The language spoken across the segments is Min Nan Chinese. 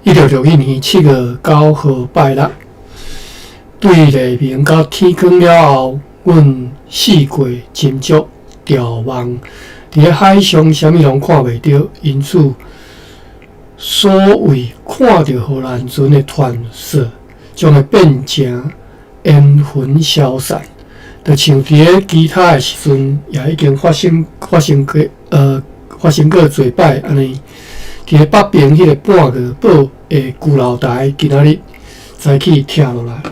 1661年7月9號拜六，對黎明到天光了後，阮四過斟酌眺望，佇咧海上啥物攏看袂著，因此所謂看著荷蘭船的傳說，將會變成煙雲消散。就像佇咧其他的時陣，也已經發生過濟擺按呢。佇咧北邊彼個半月堡的舊樓台，今仔日早起拆落來。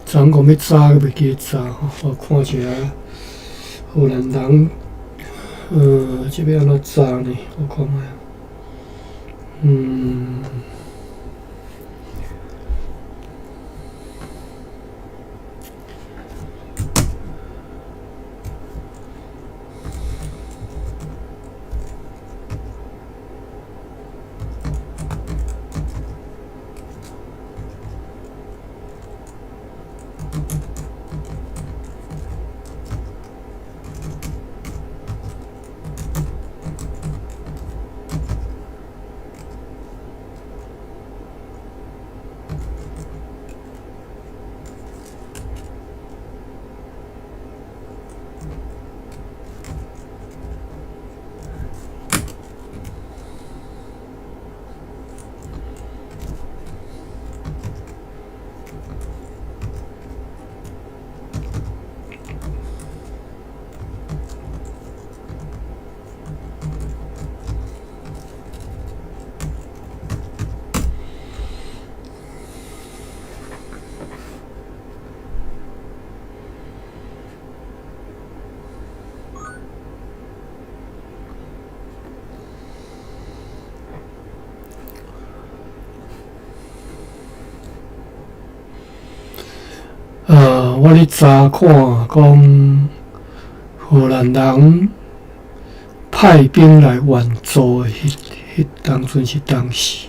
昨昏講欲查，閣袂記得查吼。我看一下荷蘭人，這欲按怎查呢？我看覓。我咧查看講荷蘭人派兵來援助的彼當陣是當時。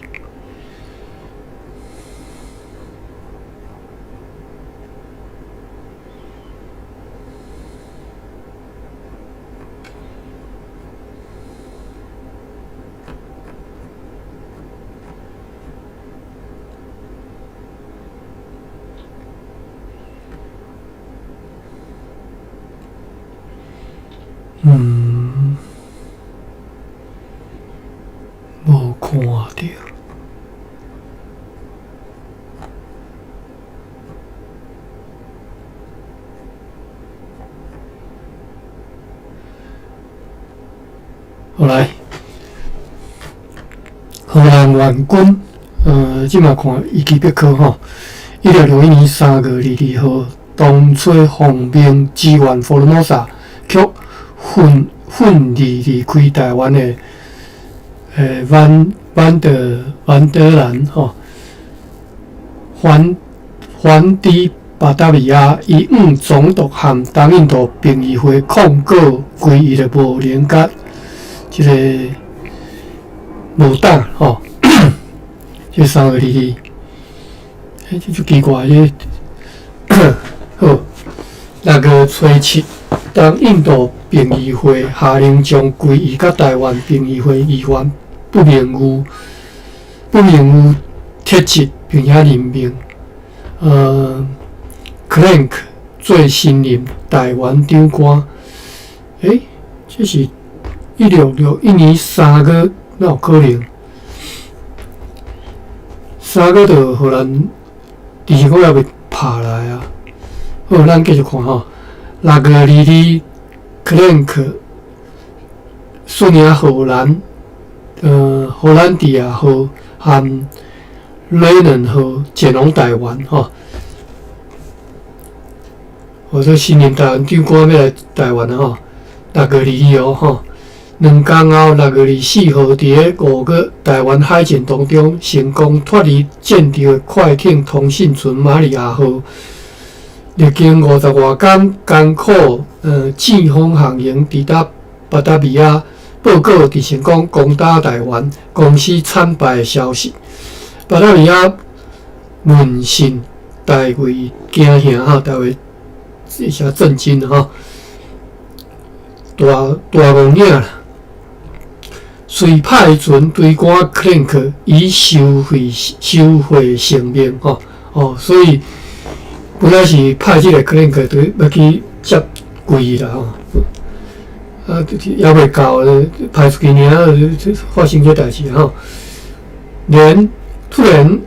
無看著。好來，荷蘭援軍，這馬看維基百科吼，1661年3月22號，當初奉命支援福爾摩沙，卻奮力離開台灣的萬德蘭吼，還佇巴達維亞，伊向總督和東印度評議會控告唯一的無能佮這個無膽吼，這3月22，這足奇怪，這好，6月初7，東印度評議會下令將歸伊佮台灣評議會議員不明有撤職，並且任命Crank 做新任台灣長官。這是1661年3月，哪有可能？3月就荷蘭，其實我猶未拍來啊。好，咱繼續看吼。6月22，Crank 率領荷蘭迪亞號和雷能號前往台灣吼。我說新任台灣長官欲來台灣啊吼，6月22號吼，兩工後6月24號，佇咧5月台灣海戰當中，成功脫離戰場的快艇通信船瑪利亞號，歷經50外工艱苦戰風航行，抵達巴達維亞，報告鄭成功攻打台灣，公司慘敗的消息。巴達維亞聞訊大為驚嚇哈，大為一下震驚哈，大大戆影啦。遂派船追趕 Crank 以收回收回性命吼哦，所以本來是派這個 Crank 對欲去接櫃啦吼，啊，猶未到，派出去爾，發生這代誌吼。連突然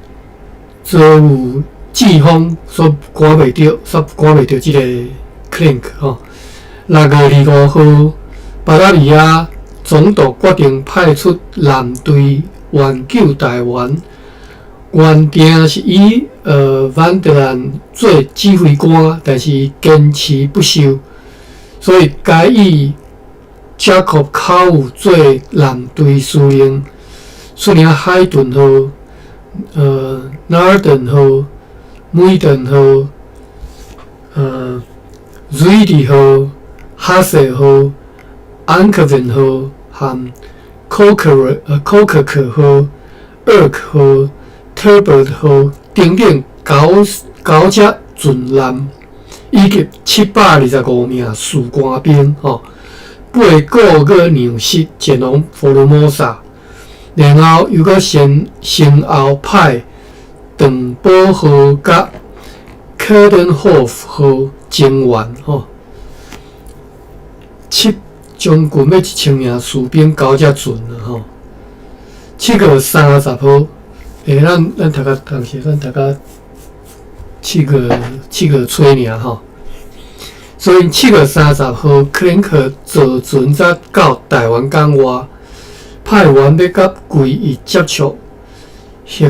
遭遇颶風，所趕袂著，所趕袂著這個 Crank 吼。6月25號，巴達維亞總督決定派出艦隊援救台灣。原定是以范德蘭做指揮官，但是堅辭不受，所以改以 Jacob 考做艦隊司令，率領海頓號、納爾頓號、梅頓號、瑞迪號、哈塞號、安克文號和科克號、厄克號、特伯號等等九九隻船艦，以及725名士官兵，吼，八個月糧食前往福爾摩沙，然後又閣先後派鄧寶號佮柯登霍夫號增援，吼，七將近欲1000名士兵，九隻船啊，吼，7月30號。欸，咱讀甲同時，咱讀甲七月初爾吼，所以7月30號，克林克坐船才到台灣港外，派員欲佮櫃伊接觸，核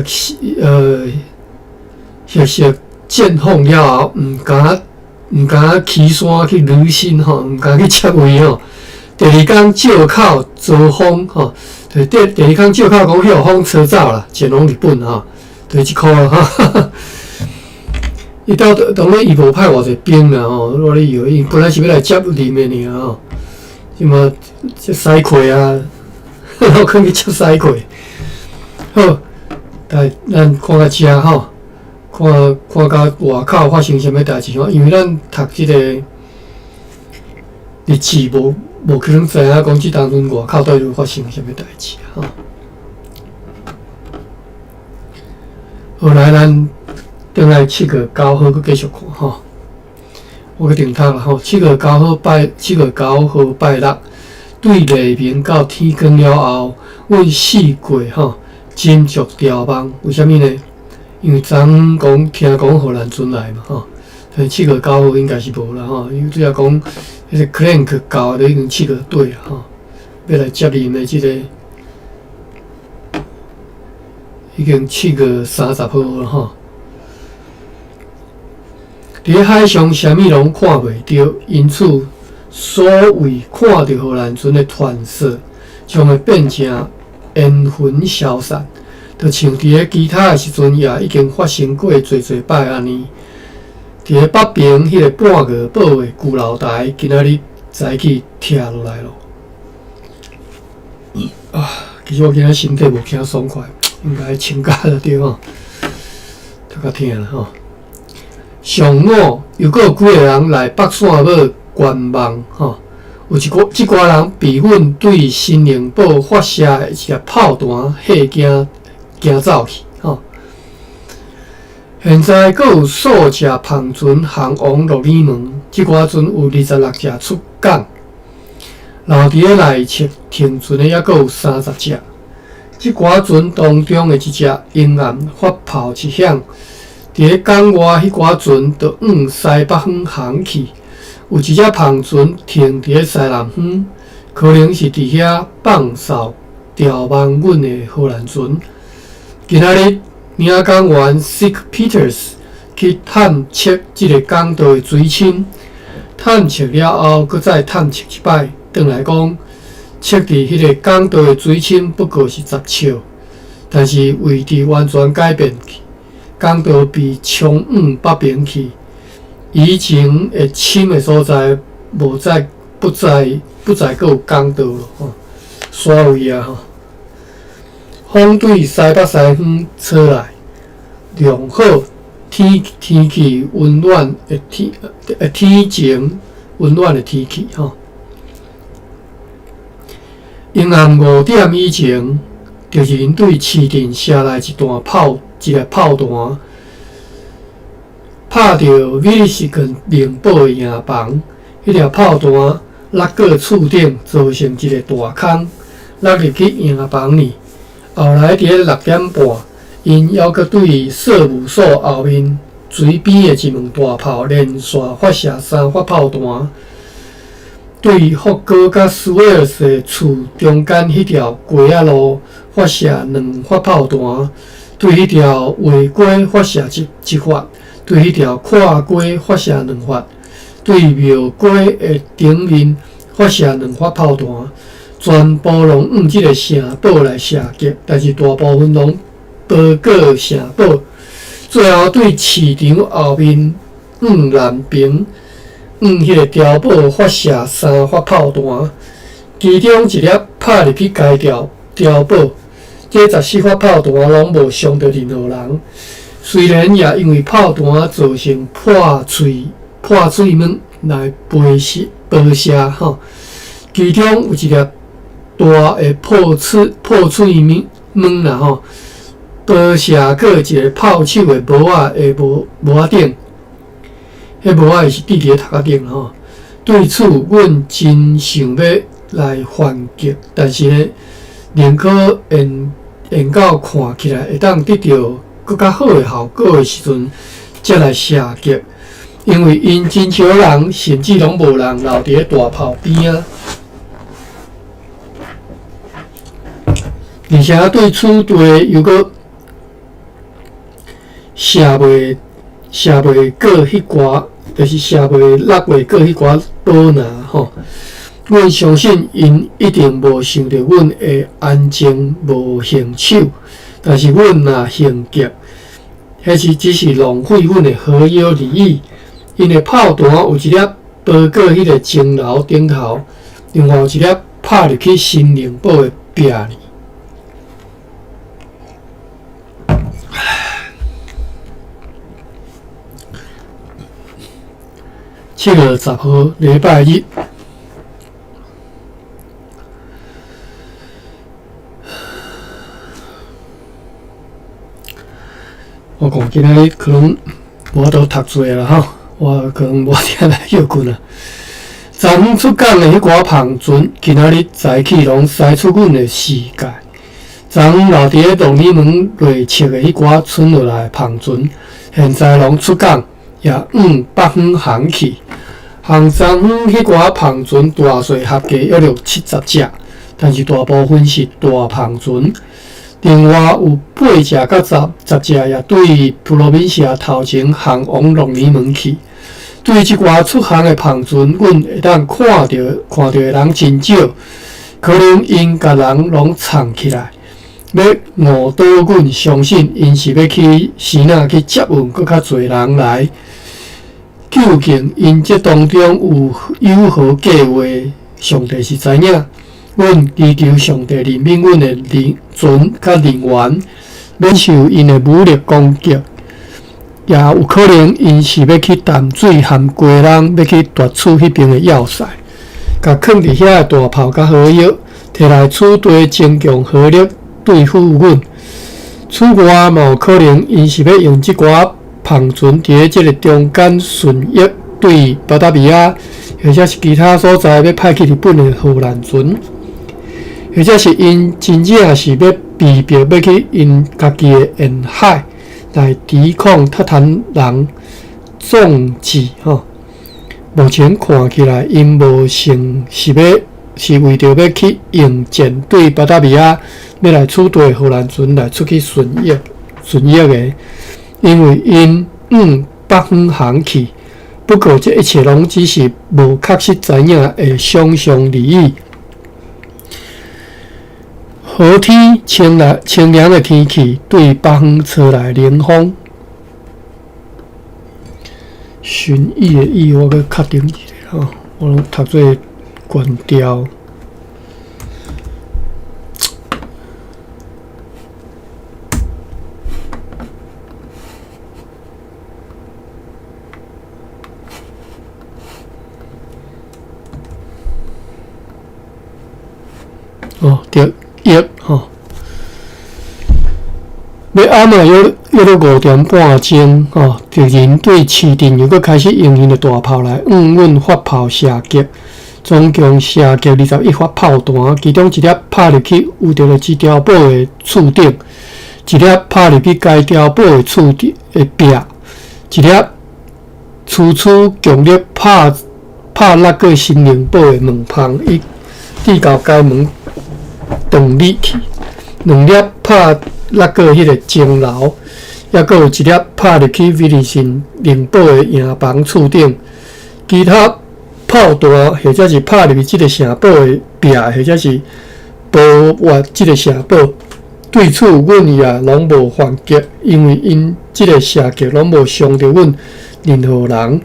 實戰況了後，毋敢起山去旅行吼，毋敢去接位吼。第二工借口遭風吼。第二工借口講彼予風吹走啦，前往日本吼，就是這箍吼。伊到當然伊無派偌濟兵啦吼，我咧以為伊本來是欲來接林的爾吼，這嘛這西客啊，我囥去接西客。好，但咱看到遮吼，看看到外口發生啥物代誌吼，因為咱讀這個日誌無可能知影講這當陣外口到底發生啥物代誌吼。後來咱轉來7月9號閣繼續看吼，我閣重讀啦吼。7月9號拜六，對黎明到天光了後，阮四過吼真足牢夢。為啥物呢？因為昨昏講聽講荷蘭船來嘛吼，所以七月九號應該是無啦吼，因為主要講。彼個 Crank 到都已經七月底啊吼，欲來接任的這個已經7月30號了吼。佇咧海上，啥物攏看袂著，因此所謂看著荷蘭船的傳說，將會變成煙雲消散，就像佇咧其他的時陣也已經發生過濟濟擺按呢。佇咧北爿彼個半月堡的舊樓台，今仔日早起拆落來咯。啊，其實我今仔身體無誠爽快，應該請假就對吼，頭殼疼啦吼。上午又閣有幾個人來北線尾觀望吼，有一寡這寡人被阮對新寧堡發射的一粒炮彈嚇驚驚走去吼。現在閣有數隻帆船航往鹿耳門，這寡船有26隻出港，留佇咧內側停船的猶閣有30隻。這寡船當中的一隻仍然發炮一響，佇咧港外彼寡船就往西北方航去。有一隻帆船停佇咧西南方，可能是佇遐放哨眺望阮的荷蘭船。今仔日，領港員 Sick Peters 去探測這个港道的水深，探測了後，閣再探測一擺，轉來講，測佇彼个港道的水深不過是10尺，但是位置完全改變去，港道被沖往北邊去，以前會深的所在，無再不再不再閣有港道咯，吼，徙位啊，吼。風對西北西方吹來，良好天氣溫暖的天晴溫暖的天氣吼。昏暗5點以前，就是𪜶對市鎮射來一段炮，一粒炮彈，拍著威斯肯寧堡的營房。彼粒炮彈落過厝頂，造成一个大空，落入去營房裡。後來佇咧6點半，𪜶猶閣對稅務所後面水邊的一門大炮連續發射三發炮彈，對福哥佮斯威爾斯厝中間彼條街仔路發射兩發炮彈，對彼條畫街發射一一發，對彼條闊街發射兩發，對廟街的頂面發射兩發炮彈，全部攏向這个城堡來射擊，但是大部分攏無過城堡。最後對市場後面向南邊向彼个碉堡發射三發炮彈，其中一粒拍入去該條碉堡。這14發炮彈攏無傷著任何人，雖然也因為炮彈造成破喙破喙門來飛射爆射吼，其中有一粒大的破喙破喙門門啦吼，爆射過一个炮手的帽仔的帽帽仔頂，彼帽仔是佇佇咧頭殼頂吼。對此，阮真想欲來反擊，但是呢，寧可延延到看起來會當得著閣較好的效果的時陣，才來射擊，因為𪜶真少人，甚至攏無人留佇咧大炮邊仔。而且對此地又閣射袂射袂過彼寡，就是射袂落袂過彼寡寶拿吼。阮相信𪜶一定無想著阮會安靜無還手，但是阮若還擊，彼是只是浪費阮的合約而已。𪜶的炮彈有一粒包過彼个鐘樓頂頭，另外有一粒拍入去新寧堡的壁裡。7月10號，禮拜日。我講今仔日可能無法度讀濟啦吼，我可能無點來歇睏啊。昨昏出港的彼寡帆船，今仔日早起攏駛出阮的視界。昨昏留佇咧鹿耳門內側的彼寡剩落來的帆船，現在攏出港，也往北方航去。航昨昏彼寡帆船大細合計約六七十隻，但是大部分是大帆船。另外有八隻佮十十隻也對普羅民西亞頭前航往鹿耳門去。對這寡出航的帆船，阮會當看著看著的人真少，可能𪜶共人攏藏起來，欲誤導阮相信𪜶是欲去支那去接運閣較濟人來。究竟𪜶這當中有有何計劃？上帝是知影。阮祈求上帝憐憫阮的人船佮人員，免受𪜶的武力攻擊。也有可能𪜶是欲去淡水和基隆，欲去奪取彼邊的要塞，共囥佇遐的大炮佮火藥，提來此地增強火力對付阮。此外，嘛有可能𪜶是欲用這寡帆船佇咧這个中間順翼對巴達維亞，或者是其他所在欲派去日本的荷蘭船，或者是𪜶真正是欲被迫欲去𪜶家己的沿海來抵抗韃靼人統治吼。目前看起來，𪜶無像是欲是為著欲去應戰對巴達維亞欲來取代荷蘭船來出去巡弋巡弋的，因為𪜶往北方航去。不過，這一切攏只是無確實知影的想像而已。好天清涼清涼的天氣，對北方吹來冷風。巡弋的弋，我閣確定一下吼，我攏讀做懸吊。哦，得益吼。欲暗啊，約約咧5點半鐘吼，敵人對市鎮又閣開始用𪜶的大炮來向阮發炮射擊，總共射擊21發炮彈，其中一粒拍入去有著一碉堡的厝頂，一粒拍入去該碉堡的厝頂的壁，一粒粗粗強力拍拍落過新寧堡的門縫，伊至到該門斷裂去，兩粒拍落過彼个鐘樓，抑閣有一粒拍入去威爾遜寧堡的營房厝頂。其他炮彈或者是拍入去這个城堡的壁，或者是保衛這个城堡。對此，阮也攏無反擊，因為𪜶這个射擊攏無傷著阮任何人。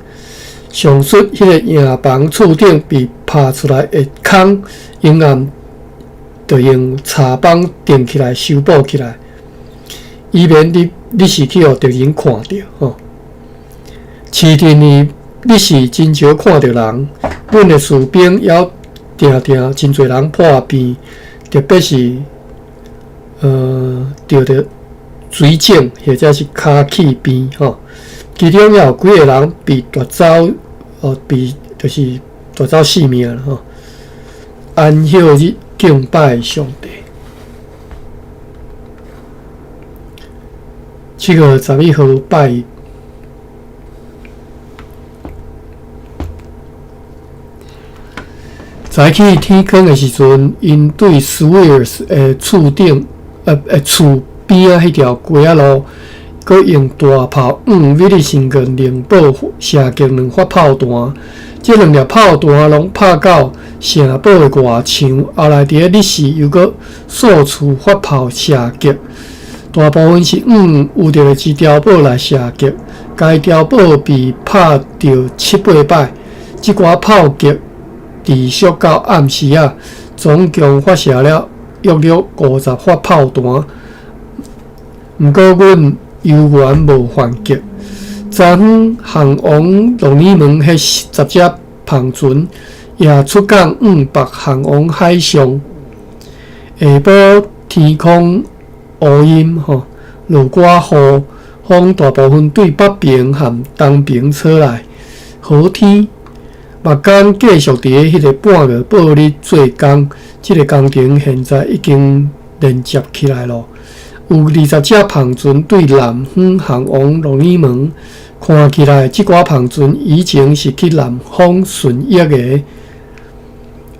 上述彼个營房厝頂被拍出來的空，永遠著用柴枋墊起來修補起來，以免你你是去予敵人看著吼。市鎮裡你是真少看著人，阮的士兵猶定定真濟人破病，特別是著著水腫或者是跤氣病吼。其中也有幾个人被奪走，哦，被就是奪走性命啦吼。安息日敬拜上帝。7月11號拜早起天光的時陣，𪜶對斯威爾斯的厝頂，厝邊仔彼條街仔路，閣用大炮向威爾遜個寧堡射擊兩發炮彈。這兩粒炮彈攏拍到城堡的外牆，後來佇咧日時又閣數次發炮射擊，大部分是向有著的一碉堡來射擊。該碉堡被拍著七八擺，這寡炮擊持續到暗時仔，總共發射了約略50發炮彈。毋過，阮猶原無還擊。昨昏，漢王洛爾門彼10隻帆船也出港往北漢王海上。下晡天空烏陰吼，落寡雨，風大部分對北爿和東爿吹來。好天，目工繼續佇咧彼个半月堡裡做工。這个工程現在已經連接起來囉。有20隻帆船對南方航往洛爾門，看起來這寡帆船以前是去南方順益的。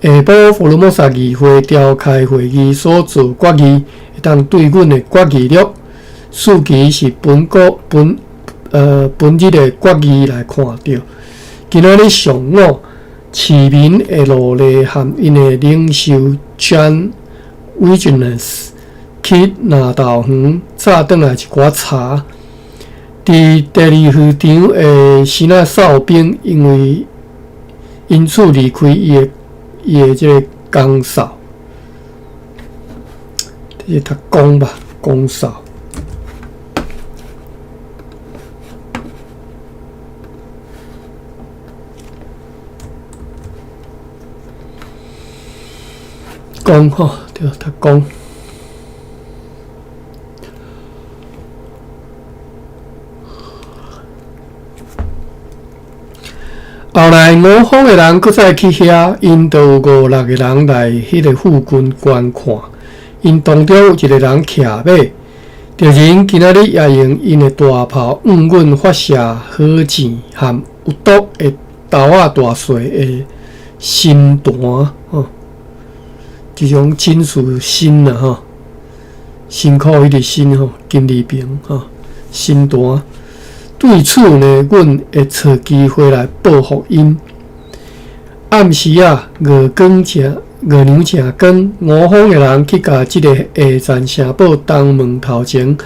下晡，福爾摩沙議會召開會議所做決議，會當對阮的決議錄，數據是本國本本日的決議來看著。今仔日上午，市民的勞力和𪜶的領袖 John Wiggins 去南豆園炒轉來一寡柴。佇第二漁場的新仔哨兵因為因此離開伊的這個崗哨，這是讀崗吧，崗哨。崗吼，對，讀崗。後來五方的人閣再去遐，𪜶就有五六个人來彼个附近觀看。𪜶當中有一个人騎馬，敵人今仔日也用𪜶的大炮向阮發射火箭和有毒的豆仔大細的鋅彈，吼，這種金屬鋅啦，吼，辛苦彼个辛吼，金字旁吼，鋅彈。對此呢，阮會揣機會來報復𪜶。暗時仔，月光正，月娘正光，五方的人去共這个下層城堡東門頭前，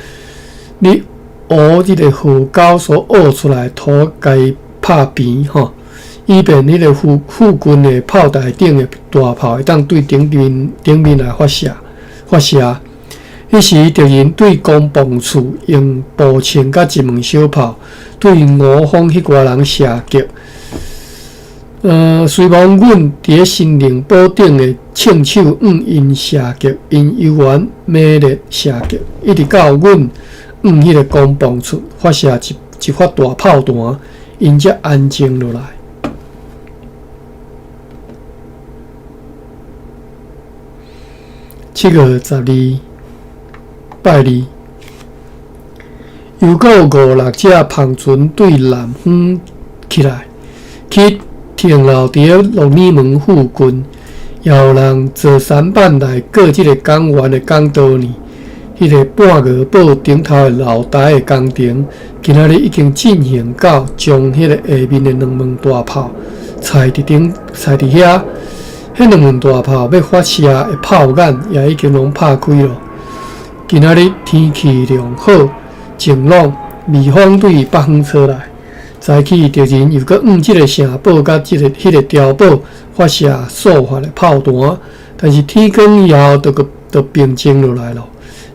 咧挖這个河溝所挖出來土，共伊拍平吼，以便彼個附附近的炮台頂的大炮會當對頂面頂面來發射發射。彼時，敵人對攻防處用步槍佮一門小炮對五方彼寡人射擊。雖罔阮佇咧神靈堡頂的槍手向𪜶射擊，𪜶猶原猛烈射擊，一直到阮向彼个攻防處發射一發大炮彈，𪜶才安靜落來。7月12，拜二，又閣有五六隻帆船對南方起來，去停留佇咧鹿耳門附近，也有人坐舢舨來過這个港灣的港道呢。彼个半月堡頂頭的樓台的工程，今仔日已經進行到將彼个下面的兩門大炮載佇頂，載佇遐。彼兩門大炮欲發射的炮眼也已經攏拍開囉。今仔日天氣良好，晴朗，微風對北方吹來。早起敵人又閣向這个城堡佮這个彼个碉堡發射數發的炮彈，但是天光以後就閣就平靜落來囉。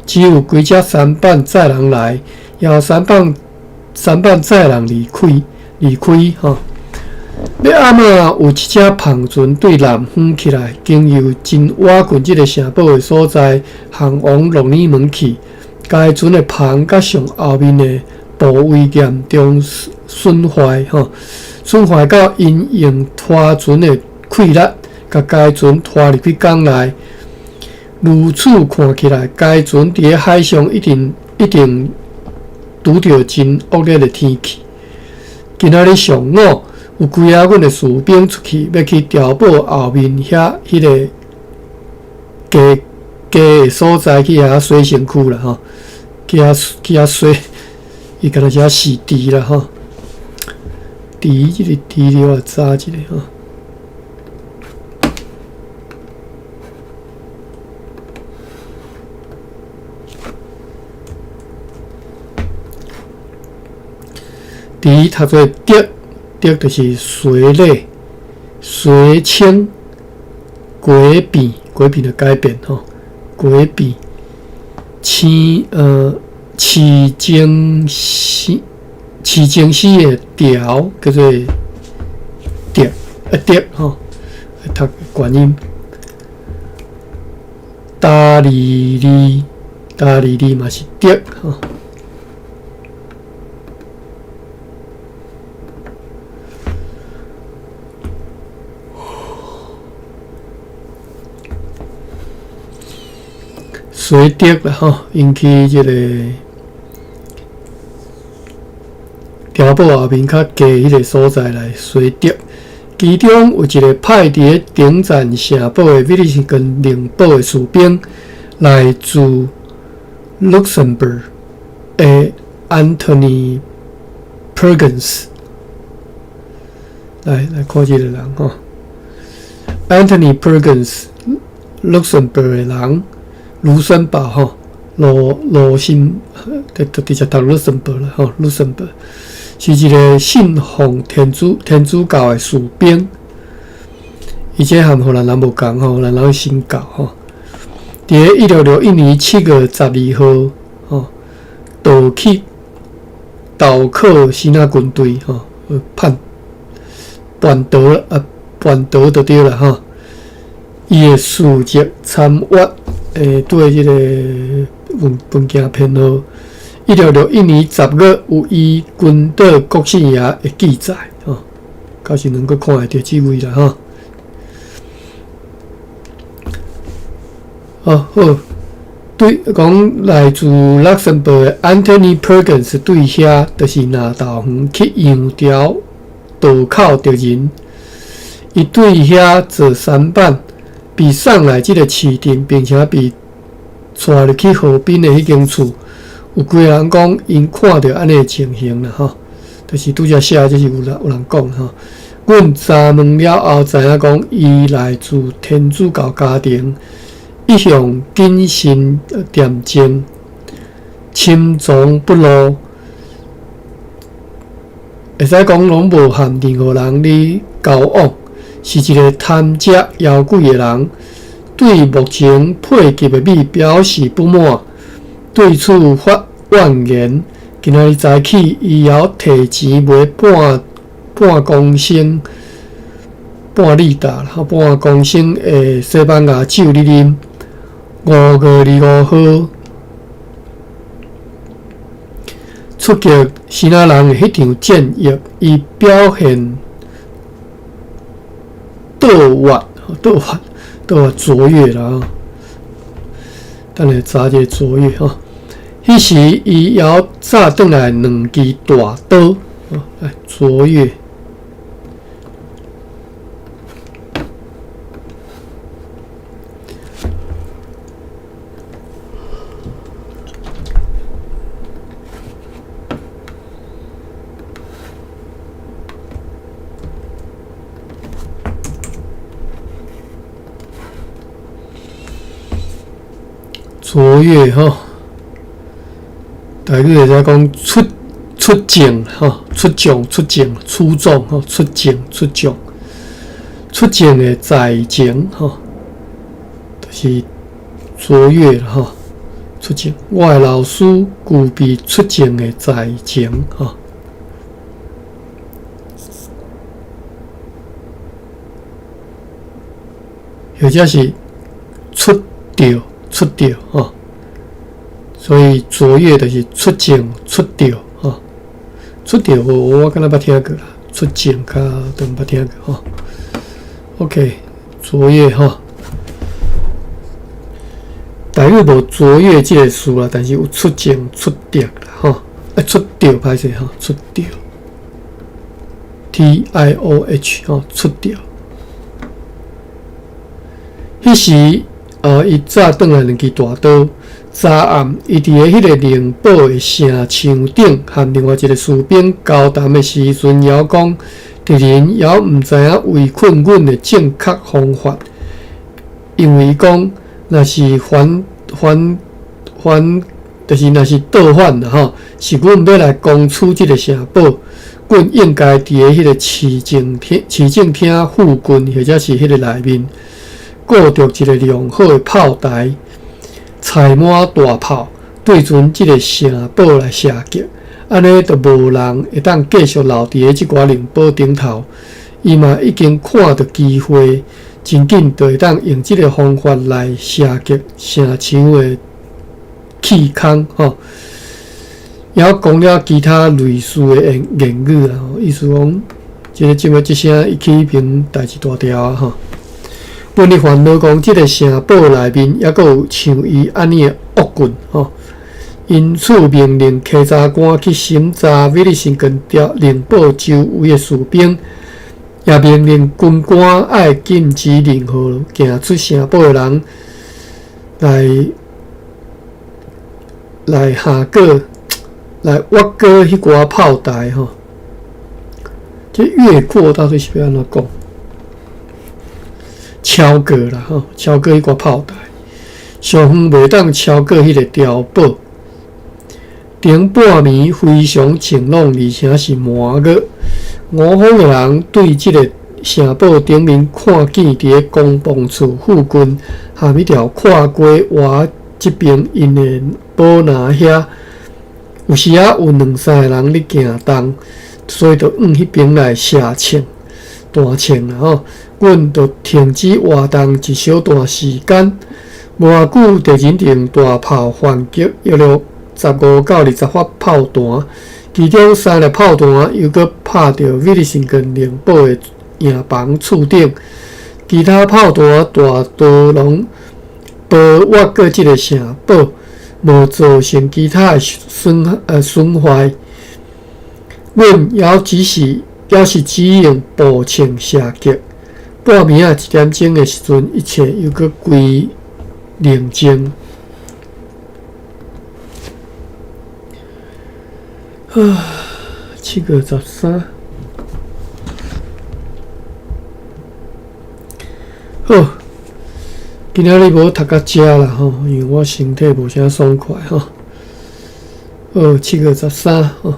只有幾隻舢舨載人來，也有舢舨載人離開，離開吼。欲暗仔有一隻帆船對南方起來，經由真倚近這个城堡的所在，航往鹿耳門去。該船的帆佮上後面的部位嚴重損壞，吼，損壞到𪜶用拖船的氣力，共該船拖入去港內。如此看起來，該船佇咧海上一定一定拄著真惡劣的天氣。今仔日上午，有幾仔阮的士兵出去，欲去碉堡後面遐彼个低低的所在去遐洗身軀啦吼，去遐洗，伊敢若是遐洗池啦吼，池這个池了啊，早一个吼。池讀做竹，竹就是隨禮、隨稱、改變、改變就改變吼，改變。飼精死、飼精死的條叫做竹，啊竹吼，讀觀音。焦離離，焦離離嘛是竹吼。洗竹啦吼，𪜶去這个碉堡後面較低彼个所在來洗竹。其中有一个派佇咧頂層城堡的威利根寧堡的士兵，來自 Luxembourg 的 Anthony Perkins。來來看這个人吼，Anthony Perkins，Luxembourg 的人。盧森堡吼，盧盧森，就直接讀盧森堡啦吼，盧森堡是一个信奉天主教的士兵。伊這和荷蘭人無仝吼，荷蘭人新教吼。佇咧1661年7月12號吼，逃去投靠希臘軍隊吼，叛叛逃啊，叛逃就對啦吼。伊的事蹟參閱。對這个文件編號，1661年10月有伊軍島國姓爺的記載，吼，到時能夠看會著這位啦，吼。哦好，對，講來自 Luxembourg 的 Anthony Perkins 對遐，就是南投園去洋橋渡口敵人，伊對遐坐舢舨。被送來這个市鎮，並且被帶入去河濱的彼間厝，有幾个人講，𪜶看著按呢的情形啦，吼，就是拄才寫，這是有人講吼。阮查問了後，知影講，伊來自天主教家庭，一向謹慎恬靜，深藏不露，會使講攏無和任何人咧交往。是一个貪食枵鬼的人，對目前配給的米表示不滿，對此發怨言。今仔日早起，伊猶提錢買半半公升半里達，半公升的西班牙酒咧啉。5月25號出擊支那人的彼場戰役，伊表現卓越，卓越，卓越卓越啦！等下查一下卓越吼。彼時伊猶紮轉來兩支大刀，來卓越。卓越吼，台語會使講出出眾吼，出眾出眾出眾吼，出眾出眾出眾的才情吼，就是卓越吼，出眾。我的老師具備出眾的才情吼，或者是出著。出著吼，所以卓越就是出眾出著吼，出著無我敢若捌聽過啦，出眾較都毋捌聽過吼。OK，卓越吼，台語無卓越這個詞啦，但是有出眾出著啦吼，啊出著歹勢吼，出著，T I O H 吼，出著，彼時。伊紮轉來兩支大刀。昨暗，伊佇咧彼个靈堡的城牆頂，和另外一个士兵交談的時陣，猶講敵人猶毋知影圍困阮的正確方法，因為伊講，若是反反反，就是若是倒反啦吼，是阮欲來攻取這个城堡，阮應該佇咧彼个市政廳、市政廳附近，或者是彼个內面。顧著一个良好的炮台，載滿大炮，對準這个城堡來射擊，按呢就無人會當繼續留佇咧這寡靈堡頂頭。伊嘛已經看著機會，真緊就會當用這个方法來射擊城牆的氣孔吼。猶講了其他類似的言言語啦，意思講，這个這麼這聲伊去彼爿代誌大條啊吼。阮咧煩惱講，這个城堡內面猶閣有像伊按呢的惡棍吼，因此命令稽查官去審查威利森根靈堡周圍的士兵，也命令軍官愛禁止任何行出城堡的人來來下過來越過彼寡炮台吼。這越過到底是欲按怎講？超過啦吼，超過彼寡炮台，上遠袂當超過彼个碉堡。頂半暝非常晴朗，而且是滿月。我方的人對這个城堡頂面看見佇咧公共厝附近，和彼條跨過河這爿𪜶的堡林遐，有時仔有兩三个人咧行動，所以就往彼爿來射槍、彈槍啦吼。阮就停止活動一小段時間，無偌久，敵人就用大炮反擊，約略15到20發炮彈，其中三粒炮彈猶閣拍著威利森根靈堡的營房厝頂，其他炮彈大多攏包越過這个城堡，無造成其他的損損壞。阮猶只是猶是只用步槍射擊。半暝仔一點鐘的時陣，一切猶閣歸寧靜。啊，7月13，好，今仔日無讀到遮啦吼，因為我身體無啥爽快吼。好，七月十三吼。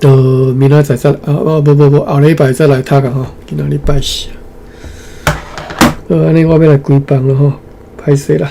就明仔載再啊啊無無無，後禮拜再來讀啊吼。今仔日拜四。好，按呢我欲來關房囉吼，歹勢啦。